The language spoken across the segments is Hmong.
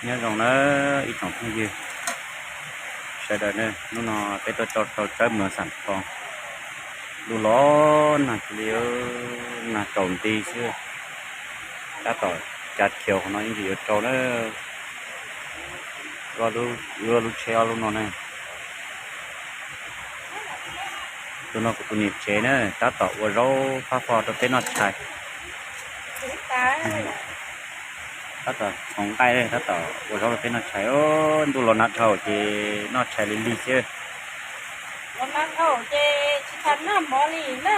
Nyob zoo na ib tsoom phooj ywg sawv daws na, hnub no peb tuaj tso rau tsawb Mws Xam Thoo. Ntuj los nag li, nag tsaus nti xwb. Tab tom tsa khiaus qhov no ib ntsis yuav rau na. Lub tsheb ob lub no na. Tus no kuv tus niam tsev na, tab tom ua zaub fab fo rau peb noj tshais. Tab tom txhoov nqaij, tab tom ua zaub rau peb noj tshais. Ntuj los nag dhau ces noj tshais lig lig xwb. Los nag dhau ces tsis tas noj mov li na,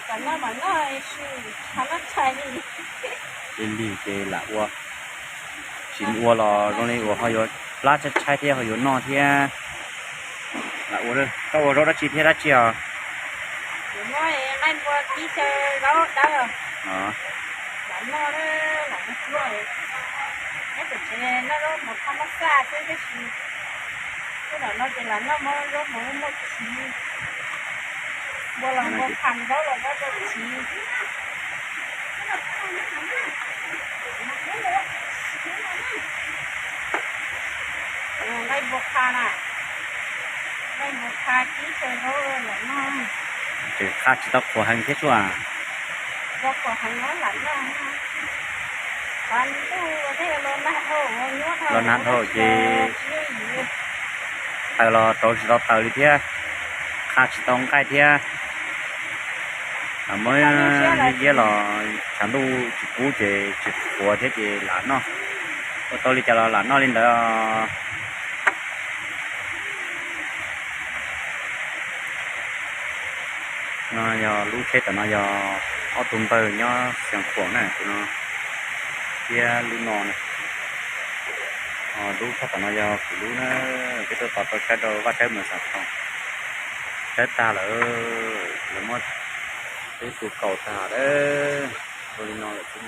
tsam no mam noj, tsis tas noj tshais li. Lig lig ces lam ua, tsis ua los zoo li uas ho yuav plab tshaib tshaib thiab ho yuav noj thiab. Lam ua, koj ua zaub dab tsi thiab dab tsi os? Nqaij npua tib chaw zaub dawb. Lam noj, lam noj, nyob pem tsev noj zaub mov thaj mab xaj xwb tab sis tej zaum no ces lam noj mov zaub mov muaj txiv. Npua los npua qha, zaub los zaub rau txiv. Nqaij npua qha na, nqaij npua qha tib chaw zaub lam noj. Ces qha tsis tau qhuav heev thiab sua. Qhuav heev lam noj. Los nag dhau ces taws los rauv tsis tau taws li thiab, qha tsis tau nqaij thiab. Muab iab iab los tshav ntuj tsis kub ces tsis qhuav thiab ces lam noj. Ua tau li cas los lam noj li ntawd. No yog lub tsheb tom no yog ob tug npawg nyob Xeev Khuam na, tus no thiab lub no na. Lub tsheb tom no yog kuv lub na, peb tuaj tos rau tsawb rau vaj tsawb Mws Xam Thoo. Tsawb tag lawm, lawv muab peb tus kaus tag lawm, ua li no lawm xwb.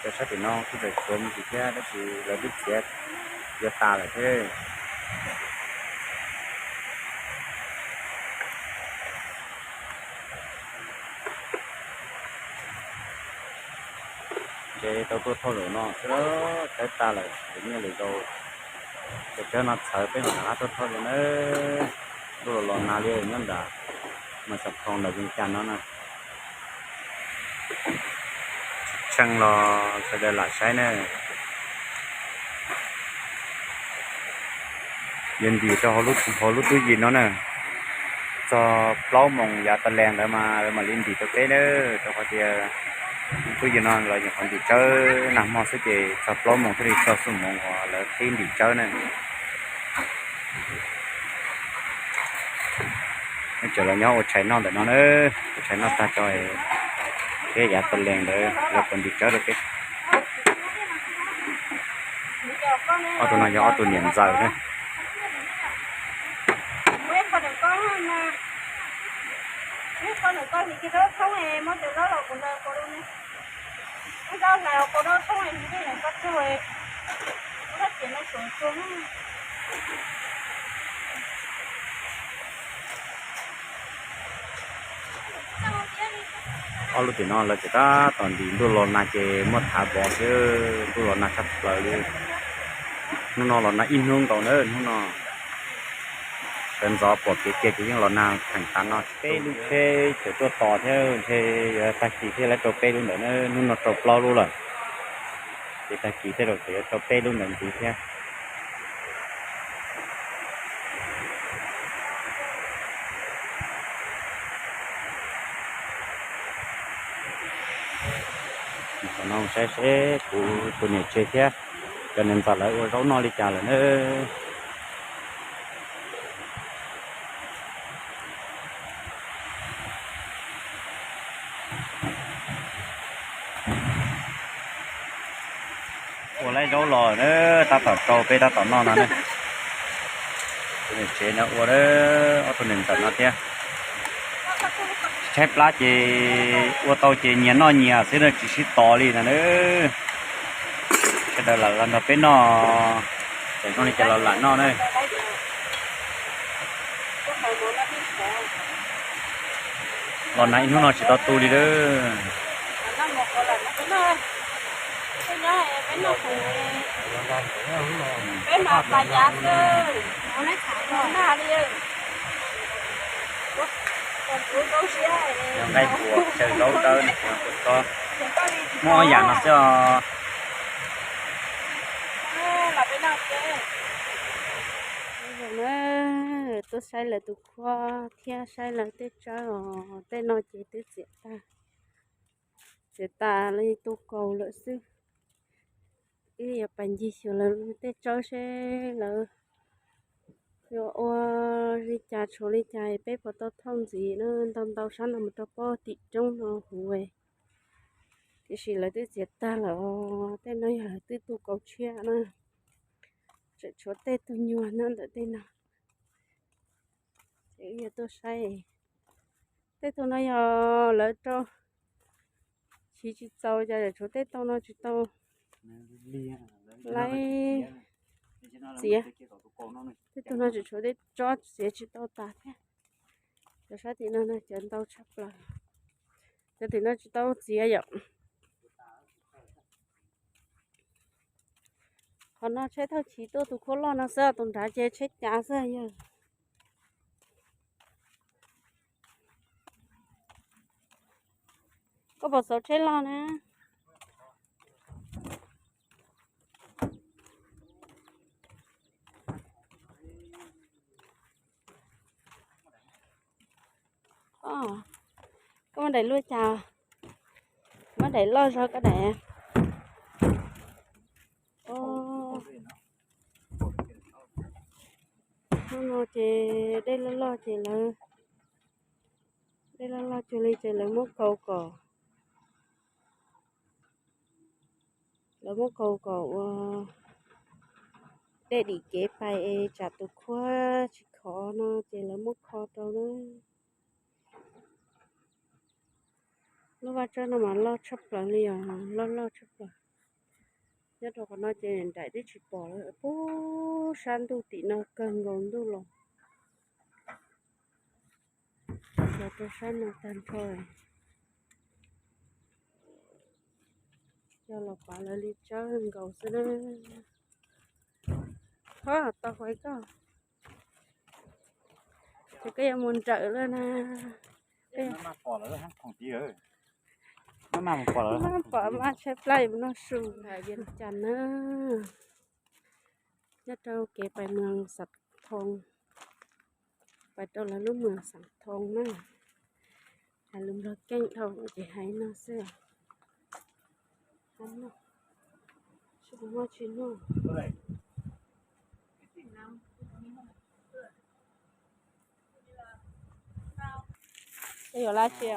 Cov sab tim no kuj tseem tshuav me ntsis thiab tab sis lawv twb txiav yuav tas lawm thiab. Ntshe tau tuaj thauj zaum no xwb, tsawb tag lawm, nyiaj lwm zaus cov tsawb no txhawv peb mam rov qab tuaj thauj dua na. Ntuj los los nag li nyob nram Mws Xam Thoo ntawm Vias Cas no na. Tshee los sawv daws lam saib na. Yuav ntim rau hauv lub tub yim no na, txog plaub moos yav tas lees ntawd mas lawv mam li ntim rau peb na, rau qhov tias tub yim no los nyuam qhuav ntim tsawb nag hmo xwb ces txog plaub moos thiaj li txog xuj moos uas lawv qhib ntim tsawb na. Neb tseem los nyob ua tshais noj ntawm no na, ua tshais noj tag tso peb yav tas lees ntawd lawv puas ntim tsawb rau peb. Ob tug no yog ob tug niam ntxawm na. Ob lub tim no lawv tseem tab tom ntim, ntuj los nag ces muab thav vov xwb, ntuj los nag tshaj plaws li. Hnub no los nag ib hnub nkaus na, hnub no sawv ntxov pom kev kiag ces yeej los nag theem tas no. Peb lub tsheb tseem tuaj tos thiab, ntshe yuav tag kis thiaj li rau peb lub ntawd na, hnub no rau plaub lub lawm, ces tag kis tej zaum tseem yuav rau peb lub ntawd ntxiv thiab. Qhov no saib seb kuv tus niam tsev thiab cov niam ntxawm lawv ua zaub noj li cas lawm na. Ua lawv zaub los na, tab tom rau peb tab tom noj no na. Tus niam tsev no ua, ob tug niam ntxawm no thiab. Tshaib plab ces ua tau ces nyias noj nyias xwb na, tsis sib tos li no na. Sawv daws lam los nrog peb noj, tseem zoo li cas los lam noj na. Los nag ib hnub no tsis tau tu li lawm. Peb noj pas yav xwb, nag li. Yog nqaij puas xyaw zaub dawb, muaj ob yam no xwb os. Tuaj saib lawv tus khuab thiab saib lawv tej tsawb os, tej no ces twb txiav tag, txiav tas li tu kaus lawm xwb. Wb yuav pais ncig xyuas lawv tej tsawb seb lawv yuav ua li cas tshuav li cas, peb puas tau thauj ntxiv na. Ntau ntau sab no mus rau pem tim roob no huv, tiam sis lawv twb txiav tag lawm os. Tej no yog lawv twb tu kaus tshiab na, tseem tshuav tej tug nyuag nyob ntawm tej no. Ces wb yuav tuaj saib, tej tug no yog lawv rau chiv tsis txaus, ces tshuav tej tau no tsis tau laib txiav. Tej tug no tseem tshuav tej tsob txiav tsis tau tas thiab. Cov sab tim no no cov ntau tshaj plaws, cov tim no tsis tau txiav yom. Qhov no tsheb thauj chiv tuaj tus khuab loj no xwb, tus nrad ces tsheb cav xwb yog. Koj puas xauv tsheb loj na? Koj muab daim luaj cas? Muab daim loj zog koj daim. Hnub no ces dej loj loj ces lawv, dej loj loj cuag li ces lawv muab kaus kom, lawv muab kaus kom ua dej dim kev pais es tsam tus khuab tsis khov no ces lawv muab kho rau na. Lub vaj tsab no mas loj tshaj plaws li os, loj loj tshaj plaws. Nyob rau qhov no ces nraim twb tsis pom lawm, puag sab ntuj tim no kawg nkaus ntuj los, los rau sab no tag nrho. Coj los pav lawv li tsawb nkaus xwb na. Ho tau hais koj, ces koj yuav mus nrawm lawm na. Maj pom maj tshaib plab yuav mus noj su hais Vias Cas na. Nyob rau kev pais moos Xav Thoo, pais rau lawv lub moos Xav Thoo na. Hais lus Nplog keej dhau ces hais no xwb. Tsis muaj tsis noj. Yuav lab tsi?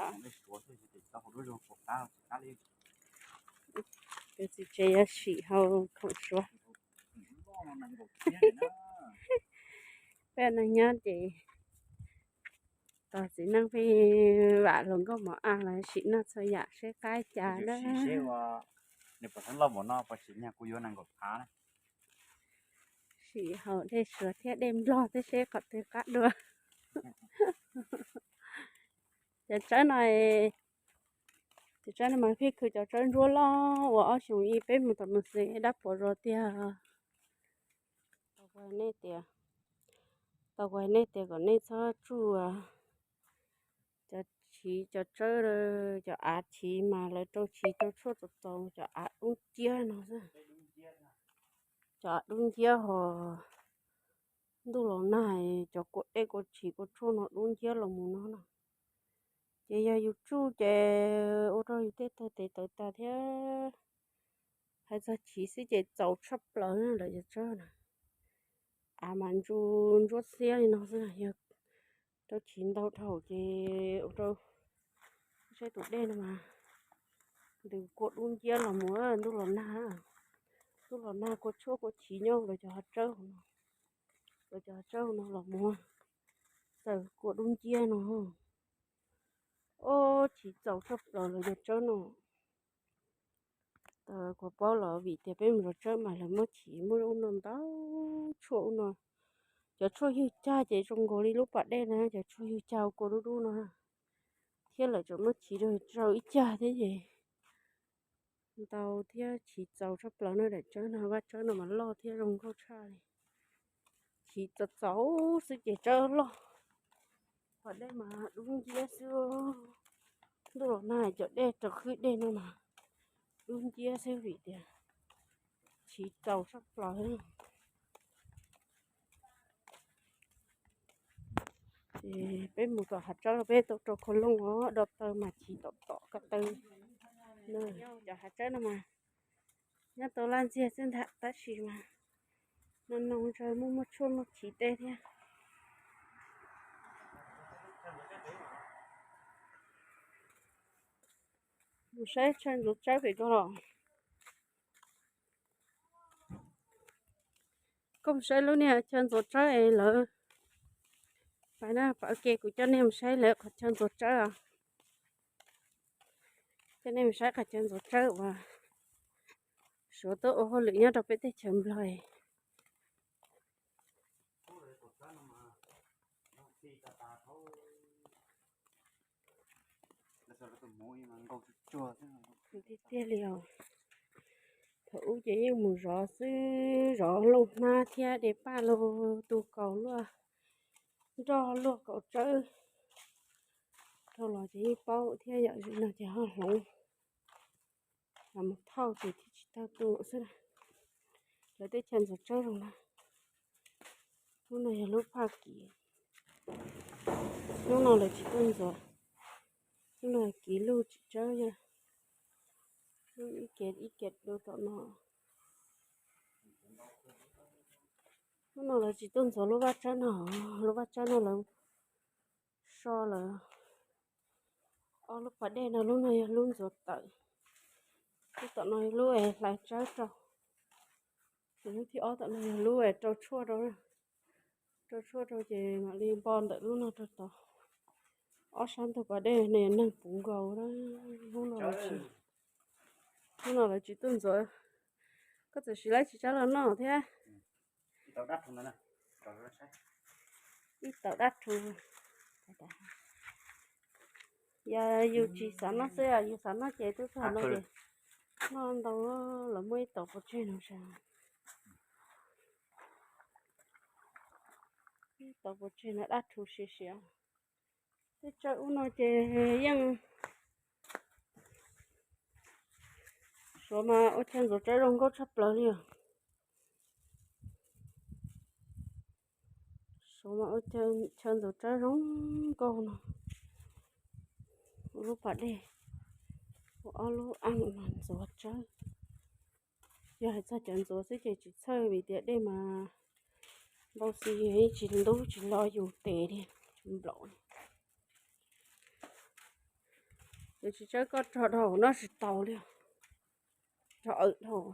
Tus txiv tsev yuav sim hau khoom suav. Peb neeg nyob ces tos txiv neej pheej vam hluas nkauj mov a los sim noj txhua yam seb qab cas na. Sim haus dej suav thiab dej nplog thiab seb qhov twg qab dua. Cov tsawb no, cov tsawb no mas pheej khwv cov tsawb ntsuab loj uas ob xyoos ib peb mus tom mus xees dab pov zos tiag. Tau kuv hais nej tias, tau kuv hais nej tias kom nej txhob tsuj cov chiv cov tsawb, cov av chiv mas lawv rau chiv rau tshuaj txaus txaus cov av dub nciab no xwb. Cov av dub nciab ho ntuj los nag, cov kua dej kua chiv kua tshuaj no dub nciab los mus no na. Ces yog yus tsuj ces ua rau yus tej tag tes tawv tas thiab. Hais txog chiv xwb ces txaus tshaj plaws lawm cov tsawb na. Av mas ntsuab xiab li no xwb, yog rau chiv ntau dhau ces ua rau, saib tus dej no mas ntws kua dub nciab los mus ntuj los nag. Ntuj los nag kua tshuaj kua chiv nyob lawv cov hav tsawb no, lawv cov hav tsawb no los mus txawm kua dub nciab no. Ob chiv txaus tshaj plaws lawv cov tsawb no. Kuv paub los vim tias peb mus zov tsawb mas lawv muab chiv muab ub no ntau tshuaj ub no. Cov tshuaj ywg cag ces zoo nkaus li lub pas dej na, cov tshuaj ywg cag kua dub dub no. Thiab lawv tseem muab chiv rau ib cag thiab ces Ntau thiab chiv txaus tshaj plaws no, daim tsawb no, vaj tsawb no mas loj thiab zoo nkauj tshaj li. Chiv txaus txaus xwb ces tsawb loj. Qhov dej mas dub nciab xwb. Ntuj los nag cov dej rau khwb dej no mas dub nciab xwb vim tias chiv txaus tshaj plaws. Ces peb mus tom hav tsawb los peb tau rau khau looj os, do taw mas chiv tom tom ko taw. Cov hav tsawb no mas nyob tau laj ntxiag xwb ntag tab sis mas no no ntsa muaj muaj tshuaj muaj chiv tej thiab. Mus saib chaw ntxuav tsawb pem ko los. Koj mus saib lub niag chaw ntxuav tsawb es lawv pais na, pab ke kuv coj nej mus saib lawv qhov chaw ntxuav tsawb os. Coj nej mus saib qhov chaw ntxuav tsawb uas Suav tuaj ua hauj lwm nyob rau peb teb chaws Nplog. Tiag tiag li os. Thaum ub ces yeej mus zov xwb, zov looj hnab thiab de paj los tu kaus luaj, nroj luaj kaus tsawb rau los ces yeej paub thiab yom, zaum no ces ho hloov los mus thauj ces thiaj tsis tau tu xwb. Lawv teb chaws ntxuav tsawb zoo na. Lub no yog lub phaj kiv. Hnub no lawv tsis tuaj ntxuav, hnub no kiv luj tsis tsawb yog ib ke ib ke du tom no. Hnub no lawv tsis tuaj ntxuav lub vaj tsawb no, lub vaj tsawb no lawv so lawm. Ob lub pas dej no, lub no yog lub ntxuav tawm, lub tom no yog lub es hlais tsawb rau, ces lub thib ob tom no yog lub es rau tshuaj rau, rau tshuaj rau ces mam li npo ntawm lub no rau tod. Ob sab ntug pas dej no yog neeg puv nkaus na. Hnub no lawv tsis, hnub no lawv tsis tuaj ntxuav. Koj txawm siv lawv tsis tsawb los noj thiab. Ib tau dab thu. Yog yus tsis xav noj xwb, yus xav noj ces twb txog no ces noj ntau. Lawv muaj ib tau pov tseg no sav, ib tau pov tseg no dab thu siav siav. Tej tsawb ub no ces yeej Suav mas ua chaw ntxuav tsawb zoo nkauj tshaj plaws li os. Suav mas ua chaw ntxuav tsawb zoo nkauj no. Ua lub pas dej, ua ob lub aj no ntxuav tsawb. Yog hais txog cov ntxuav xwb ces tsis txhawj vim tias dej mas npau xi, tsis ntub tsis lo yus tes li, tsis nplaum li. Ces tsis tsawb koj rog dhau no tsis tau li, rog awm dhau.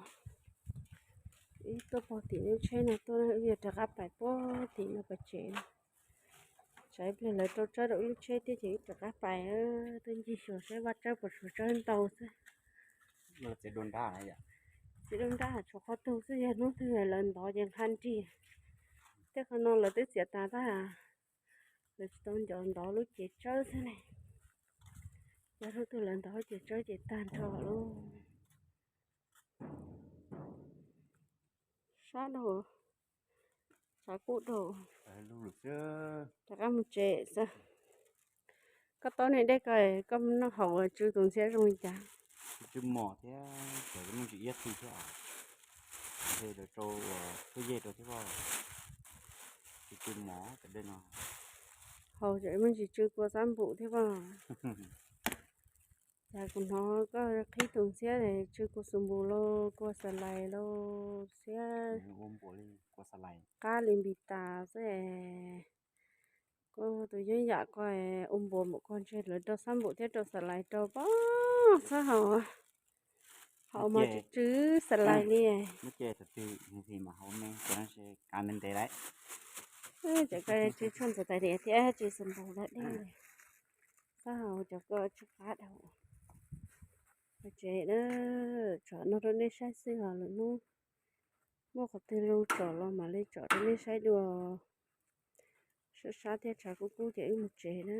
Wb tuaj pog tim lub tsheb no tuaj, wb yuav rov qab pais puag tim no pais tsev no. Tsam ib pliag lawv rau tsawb rau wb lub tsheb thiab ces wb rov qab pais, tuaj ncig xyuas saib vaj tsawb puas tshuav tsawb ntau xwb. Txiav dua nrab, tshuav qhov tug xwb, yog hnub twg lawv ntov ces nqha nrig. Tej qhov no lawv twb txiav tas tag, lawv tsis tau nco ntov lub cev tsawb xwb ne. Yog hnub twg lawv ntov lub cev tsawb ces tag nrho lawm. Sab dhau, tshav kub dhau. Rov qab mus tsev xwb. Koj taub niag dej ko, koj noj haus tsw tus ntxhiab zoo li cas? Tsw mos thiab, cov me ntsis iab qhi thiab, ntshe lawv rau tuaj yej rau thiab os. Tsw tsw mos cov dej no. Haus cov me ntsis tsw kua xab npum thiab os. Cas kuv hnov koj qhib tus ntxhiab tsw kua xus npus los kua xas lais los xiab, qab li npis tas xwb. Koj tus yeeb yam ko ua npuas npaum ko ntshe lawv rau xab npum thiab rau xas lais rau pob xab haus. Haus mas tsw tsw xas lais li. Cov ko tsw tshuaj ntxuav tais diav thiab tsw xas npum dab dej, xab haus cov ko tsw qab dhau. Tsev na, tsom no rau nej saib xwb os, lwm hnub muaj qhov twg zoo tsom los mam li tsom rau nej saib dua. Sab sab thiab tshav kub kub ces wb mus tsev na.